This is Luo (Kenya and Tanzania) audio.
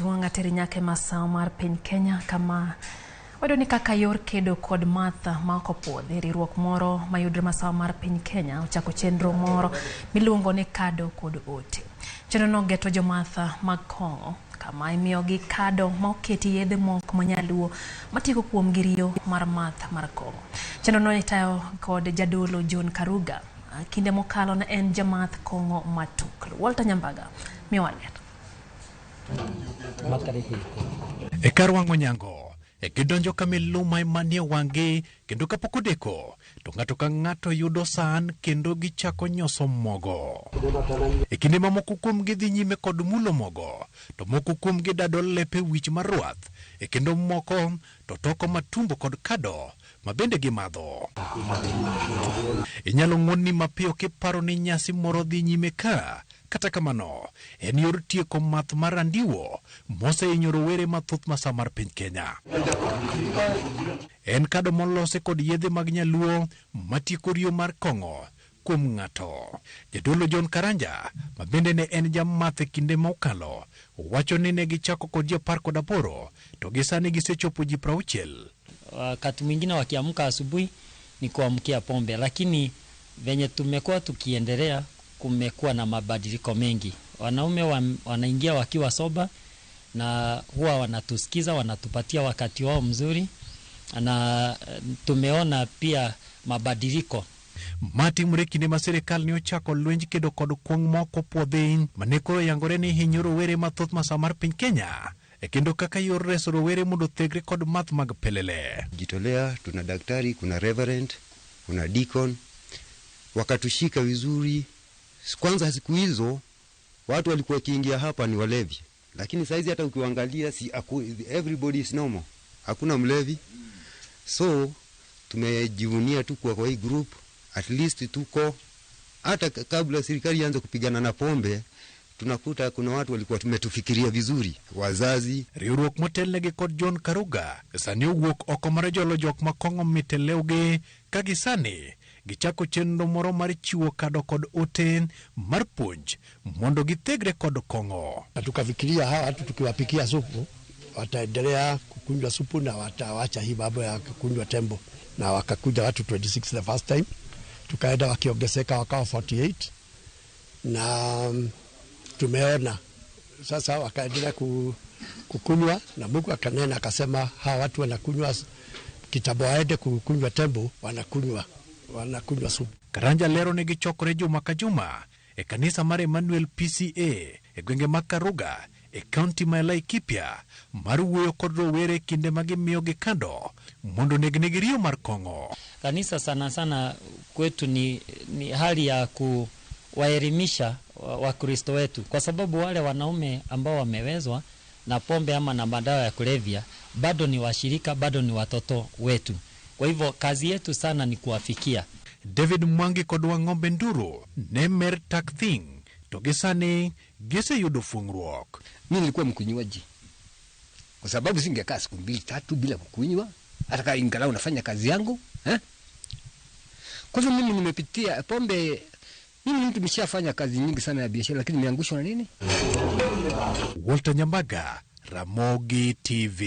Kajwang' ateri nyaka e masawa mar piny Kenya kama wayudo ni kaka yor kedo kod math ma ok opuodhi, riwruok moro mayudre masawa mar piny Kenya ochako chenro moro miluongo ni kado kod ote. Chenrono geto jomath mag kong'o kama imiyogi kado ma oketi yedhe moko ma nyaluo matieko kuomgi riyo mar math mar kong'o. Chenrono itayo kod jadolo John Karuga. Kinde mokalo ne en jamath kong'o matuklu. Walter Nyambaga miyowa ler. E kar wang'o nyango, e gidonjo ka miluma manie wang'gi kendo kapok odeko to ng'ato ka ng'ato yudo san kendo gichako nyoso mogo. E kinde ma moko kuomgi dhi nyime kod mulo mogo, to moko kuomgi dado lepe wich mar rwath, e kendo moko to toko matumbo kod kado ma bende gimadho. Inyalo ng'wonni mapiyo kiparo ni nyasi moro dhi nyime ka, kata kamano, en yor tieko math mar andiwo mosehinyo rowere mathoth masawa mar piny Kenya. En kado molosi kod yedhe mag nyaluo matieko riyo mar kong'o kuom ng'ato. Jadolo John Karanja, ma bende ne en jamath e kinde mokalo, wacho ni ne gichako kod ji 18 to gi sani gisechopo ji 60. Wakati mwingine wakiamka asubuhi ni kuamkia pombe, lakini venye tumekuwa tukiendelea, kumekuwa na mabadiliko mengi. Wanaume wanaingia wakiwa sober na huwa wanatusikiza, wanatupatia wakati wao mzuri, na tumeona pia mabadiliko. Matimore kinde ma sirikal ne ochako lwenj kedo kod kuong' moko puodhi mane koro yangore ni hinyo rowere mathoth masawa mar piny Kenya e kendo kaka yor reso rowere mondo othegre kod math mag pelele. Jitolea, tuna daktari, kuna reverend, kuna deacon, wakatushika vizuri. Kwanza siku hizo watu walikuwa wakiingia hapa ni walevi, lakini saizi hata ukiangalia si everybody is normal, hakuna mlevi. So tumejivunia tu kwa hii group, at least tuko hata kabla serikali ianze kupigana na pombe, tunakuta kuna watu walikuwa tumetufikiria vizuri, wazazi. Riwruok motelnegi kod John Karuga sani owuok oko mar jolo jok ma kong'o mit e lewgi ka gisani gichako chenro moro mar chiwo kado kod ote mar puonj mondo githegre kod kong'o. Na tukafikiria hawa watu tukiwapikia supu wataendelea kukunywa supu na watawacha hii mambo ya kukunywa tembo, na wakakuja watu 26 the first time, tukaenda wakiongezeka wakawa 48 na tumeona sasa wakaendelea kukunywa, na Mungu akanena akasema hawa watu wanakunywa kitambo waende kukunywa tembo, wanakunywa supu. Karanja lero ne gichokore juma ka juma e kanisa mar Emmanuel PCA e gwenge mag Karuga e kaunti ma Laikipia mar wuoyo kod rowere kinde ma gimiyogi kado mondo onegnegi riyo mar kong'o. Kanisa sana sana kwetu ni hali ya kuwaelimisha Wakristo wetu, kwa sababu wale wanaume ambao wamewezwa na pombe ama na madawa ya kulevya bado ni washirika, bado ni watoto wetu. Kwa hivyo kazi yetu sana ni kuwafikia. David Mwangi kod Wang'ombe Nduru ne mer tak thing to gi sani giseyudo fuong'ruok. Mimi nilikuwa mkunywaji kwa sababu singekaa siku 2-3 bila kukunywa, hata kama ingalau nafanya kazi yangu, eh? Kwa hivyo mimi nimepitia pombe. Mimi mtu nimeshafanya kazi nyingi sana ya biashara, lakini nimeangushwa na nini? Walter Nyambaga, Ramogi TV.